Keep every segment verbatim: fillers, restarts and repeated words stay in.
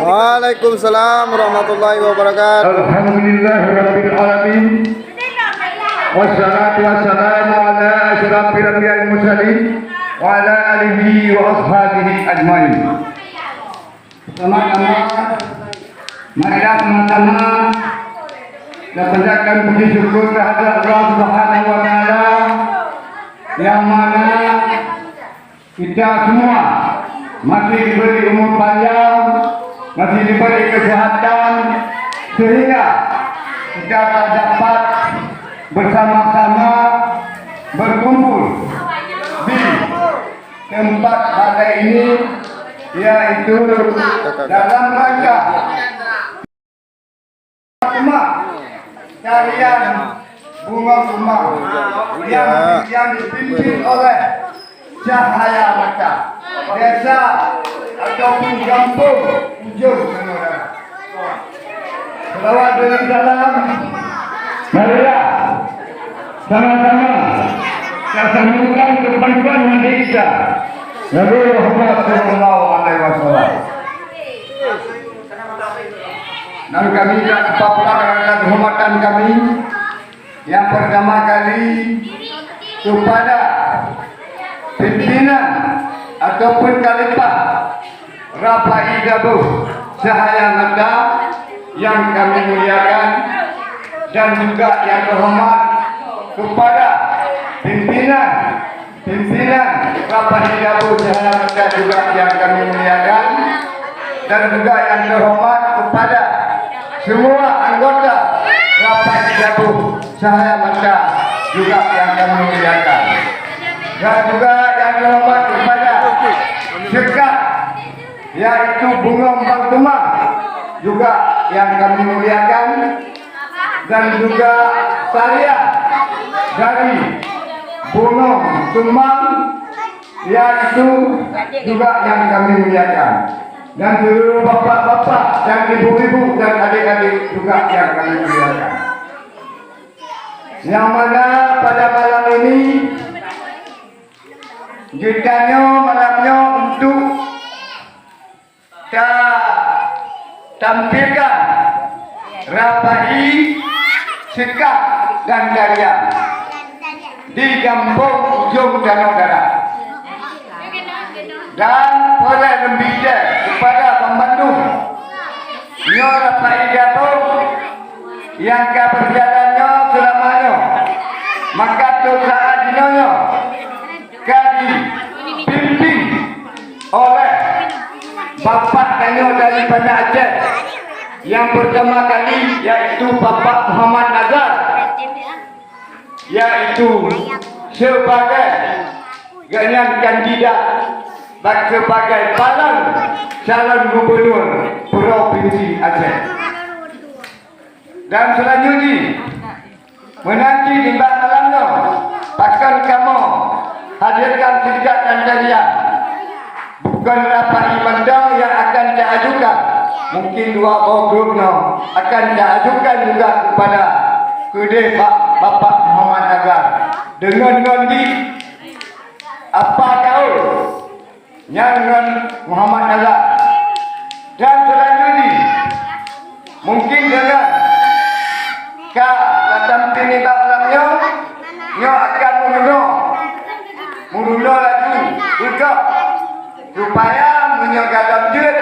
Waalaikumsalam warahmatullahi wabarakatuh. Alhamdulillahirabbil alamin. Wassalatu wassalamu ala asyrafil anbiya'i wal mursalin wa ala alihi wa ashabihi ajmain. Pertama-tama, marilah sama-sama kita panjatkan puji syukur kehadrat Allah Subhanahu wa Taala, yang mana kita semua masih diberi umur panjang, masih diberi kesehatan, sehingga kita dapat bersama-sama berkumpul di tempat pada ini, yaitu dalam rangka Keumah, tarian Bungong Keumah yang, yang dipimpin oleh Cahaya Mata, desa ataupun gampông Ujong Tanah Darah. Selawat dan salam, marilah sama-sama kita sambungkan kepanduan Nabi kita, Nabi Muhammad sallallahu alaihi wasallam. Dan kami tak lupa pula dengan kehormatan kami yang pertama kali kepada pimpinan ataupun khalifah Rafa'i Dabuh Cahaya Mata yang kami muliakan, dan juga yang terhormat kepada pimpinan Pimpinan Rafa'i Dabuh Cahaya Mata juga yang kami muliakan, dan juga yang terhormat kepada semua anggota Rafa'i Dabuh Cahaya Mata juga yang kami muliakan, dan juga yang terhormat kepada Sekak, yaitu Bungong Bang Tumang juga yang kami muliakan, dan juga tarian dari Bungong Tumang, yaitu juga yang kami muliakan, dan seluruh bapak-bapak dan ibu-ibu dan adik-adik juga yang kami muliakan. Yang mana pada malam ini, geutanyoe malam nyoe untuk ta-, tampilkan Rafa'i, Sekak dan tarian di Gampông Ujong Tanoh Darah. Dan peureulee lôn bri kepada banmandum, nyoe Rafa'i Dabuh nyang ka beujalan nyoe seulama nyoe, maka teuka jinoe nyoe ka jipimpin oleh bapak tanyoe dari Banda Aceh nyang peurtama kali, yaitu Bapak Muhammad Nazar, yaitu sebagai gobnyan kandidat bak sebagai bakal calon gubunur Provinsi Aceh. Dan seulanjut jih, meunan cit nibak malam nyoe, pakon kamoe hadirkan seudeukah dan tarian. Bukon Rafa'i mantong nyang akan taajukan, mungkin dua boh grup nyoe akan taajukan juga kepada keudeh Pak Bapak Muhammad Nazar. Deungon ngon jih, apa gaul nyan ngon Muhammad Nazar. Dan seulanjut jih, mungkin deungon ka tatampi nibak malam nyoe, nyoe akan meurunoe, meurunoe laju beugöt Supaya meunyoe gadam jeuet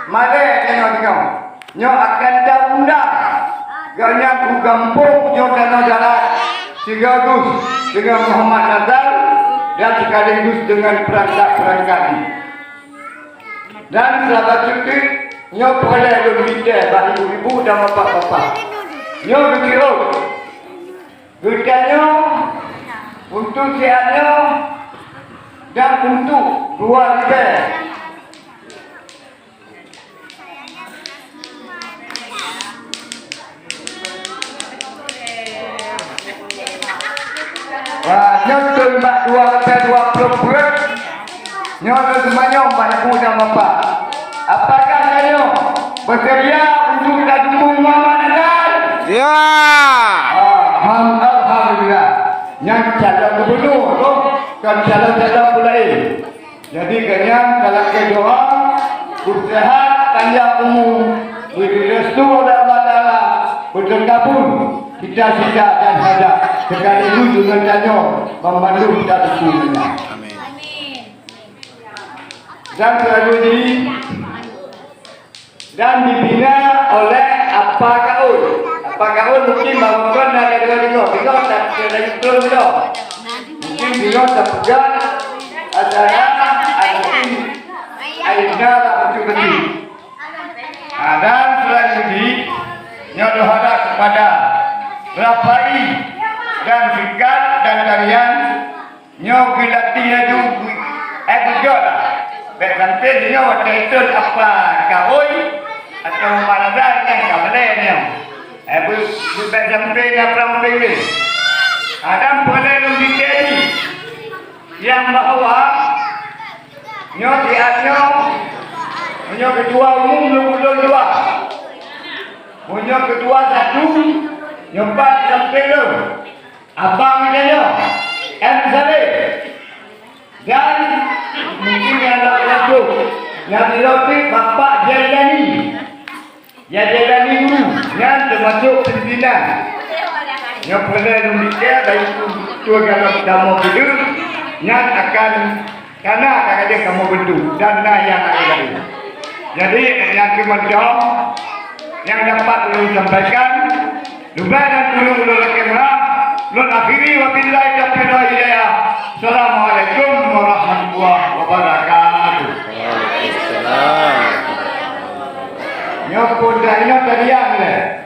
malée tanyoe deungoe, nyoe akan taundang gobnyan u gampông ujoe tanoh darat, sigoe gus deungon Muhammad Nazar dan sekaligus deungon peurangkat-peurangkat jih. Dan sahabat syuting, nyoe peureulée lôn bicée bak ibu-ibu dan bapak-bapak. Nyoe geukirok. Geutanyoe, untuk siat nyoe, dan untuk dua ribée. Wah, nyoe thon bak dua ribée dua ploh peuet. Nyoe lôn teumanyong bak ibu dan bapak. Apakah tanyoe beuseudia untuk tadumu Muhammad Nazar? Ya. Ah, ham-, alhamdulillah. Nyan calon gubernur, kon calon-calon peulaén. Jadi, gobnyan talakée doa, beuseuhat, panjang umu, bri restu oleh Allah Taala, beuteukabul cita-cita dan hajat, sekaligus deungon tanyoe banmandum tadumu nyan. Amin. Dan selanjutnya, dan dibina oleh Apa Kaul. Apa Kaul mungkin bangon na keudua lima, lima tak keudua lima. Mungkin lima terpegang acara Aina betul-betul. Ha, dan selanjutnya, nyoe harap kepada Rapai dan Fikar dan Darian, nyoe geulatih laju, eh, beugöt lah. Bèk sampai jinoe watèe thon Apa Kaul atau Muhammad Nazar nyang ka malèe nyoe. Eh, beu-, beu-, bèk sampai na peulang-peulang lé. Adam peureulèe lôn bri teuh jih nyang bahwa nyoe siat nyoe, meunyoe keudua umum lôn ulôn dua. Meunyoe keudua satu, nyoe pat sampai lôn. Abang geutanyoe, M Saleh. Dan mungkin nyang lôn langsung, nyang lôn pih Bapak Jailani. Ya, Jailani Guru, nyan teumasuk pimpinan. Nyang peureulèe lôn bri teuh, baik itu tua dalam kamoe keudeuh, nyan akan Kana ka lheueh kamoe bantu dan na nyang laén-laén. Jadi, nyang keu mantong nyang dapat ulôn sampaikan, leubeh dan kureueng ulôn lakèe meu'ah. Lôn akhiri, wabillahi taufiq wal hidayah. Assalamualaikum warahmatullahi wabarakatuh. Waalaikumsalam. Nyoe pun dah ingat tadi yang leh.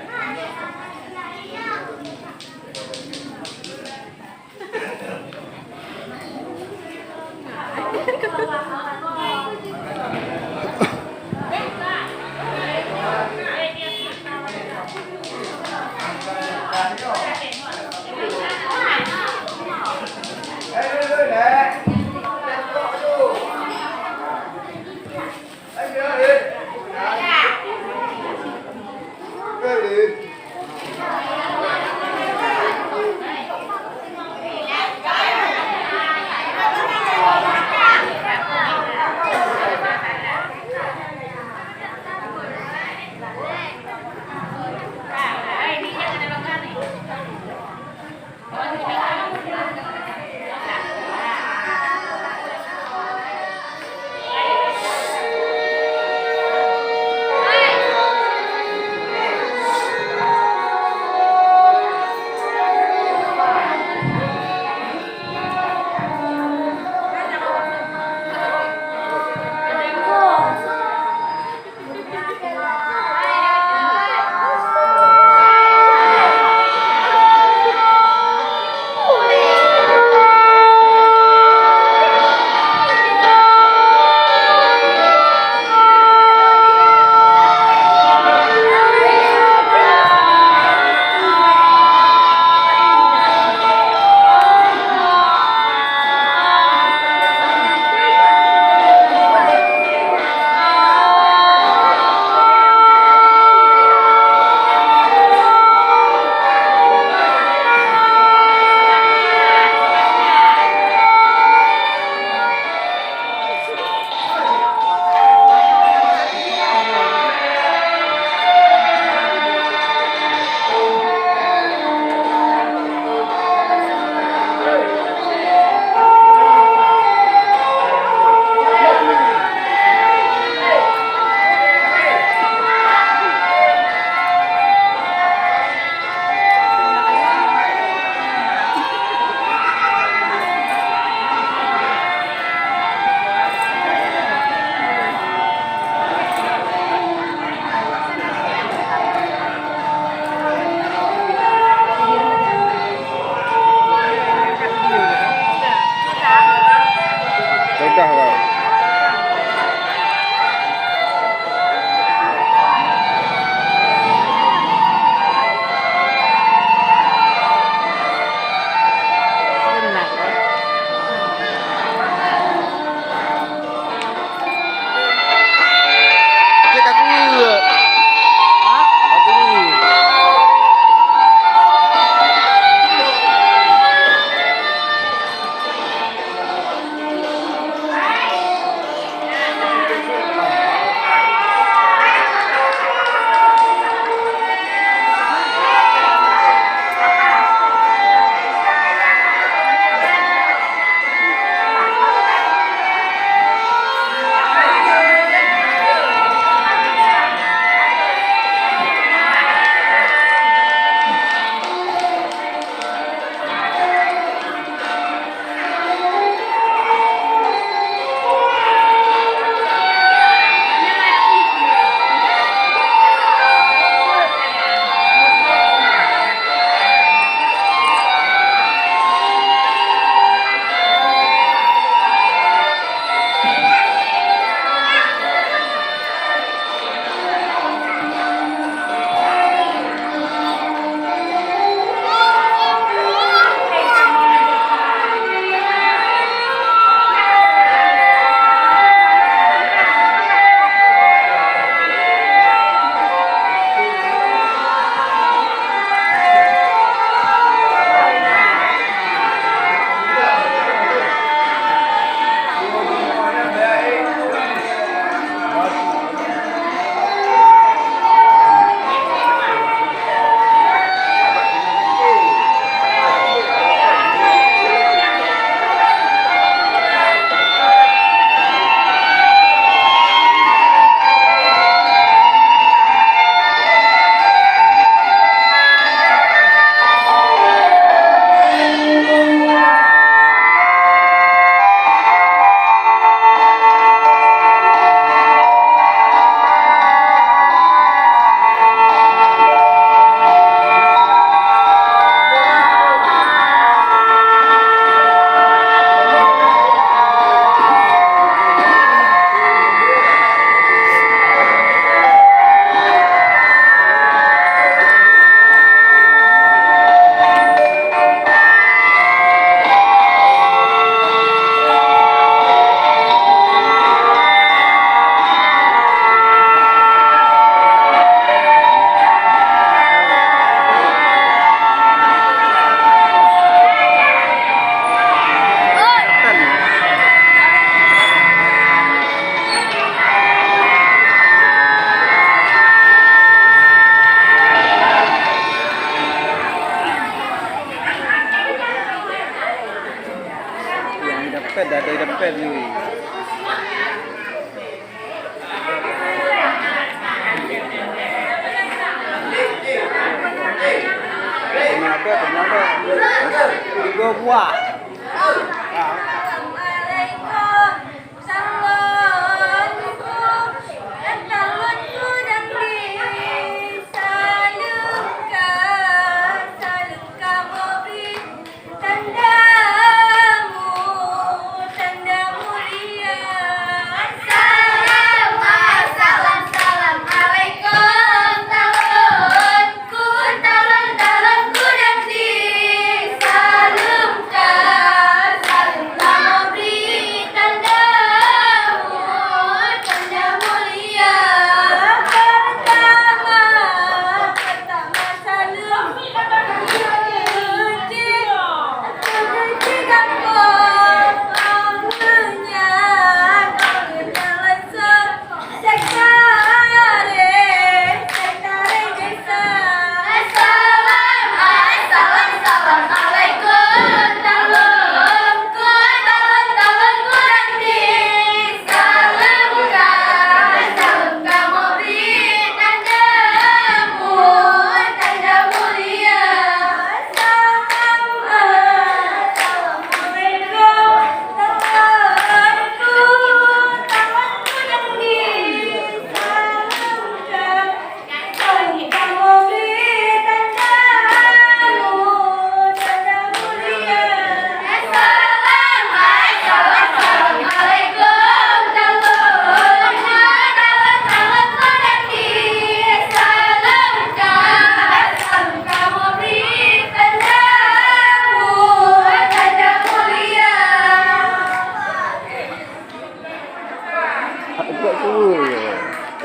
Oh, ya.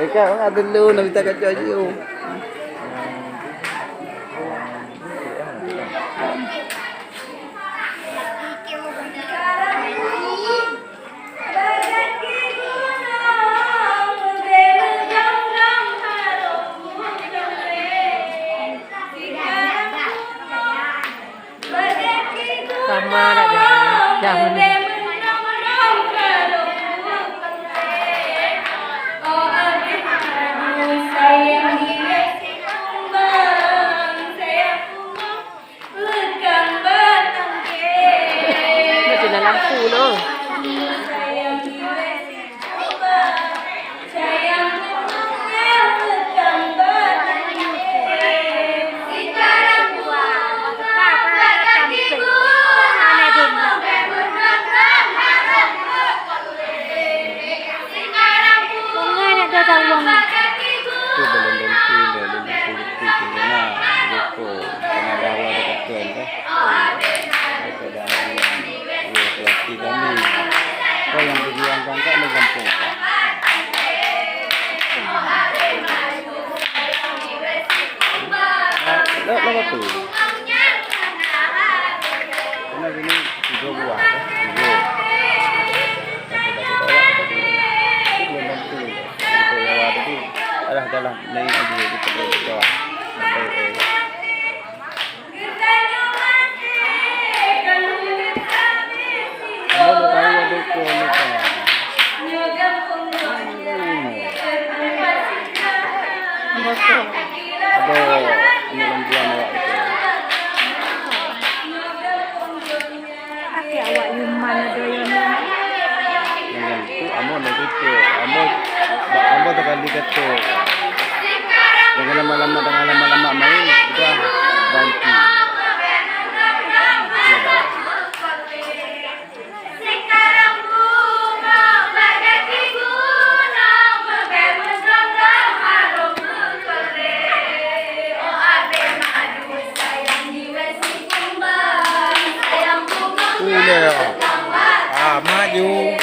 Eh, kak, nak dulu, nak minta kacau je. Sama dah dah. Dah. Mati na lampu noh. Itu belum tentu, belum tentu bukti tu kena. Betul. Karena ada awal dekat tu, kan? Daripada hati kami. Kau yang berjuang angkat ni gampang. Nah, lewat, lewat tu. Karena gini, tiga buah, kan? Tiga. Tapi dah kita awak tadi. Itu belum tentu. Untuk awak tadi. Alah, dah lah. Naik lagi, kita pergi ke bawah. Sampai, eh, Kamu udah tahu ada ke ni kan? Hmm. Aduh, ini lembuan awak betul. Akhé awak iman ada yang ni. Dengan tu, amun itu tu, amun, amun tekan di ketul. Jangan lama-lama, jangan lama-lama main, udah berhenti. Uleh. Ah, maju.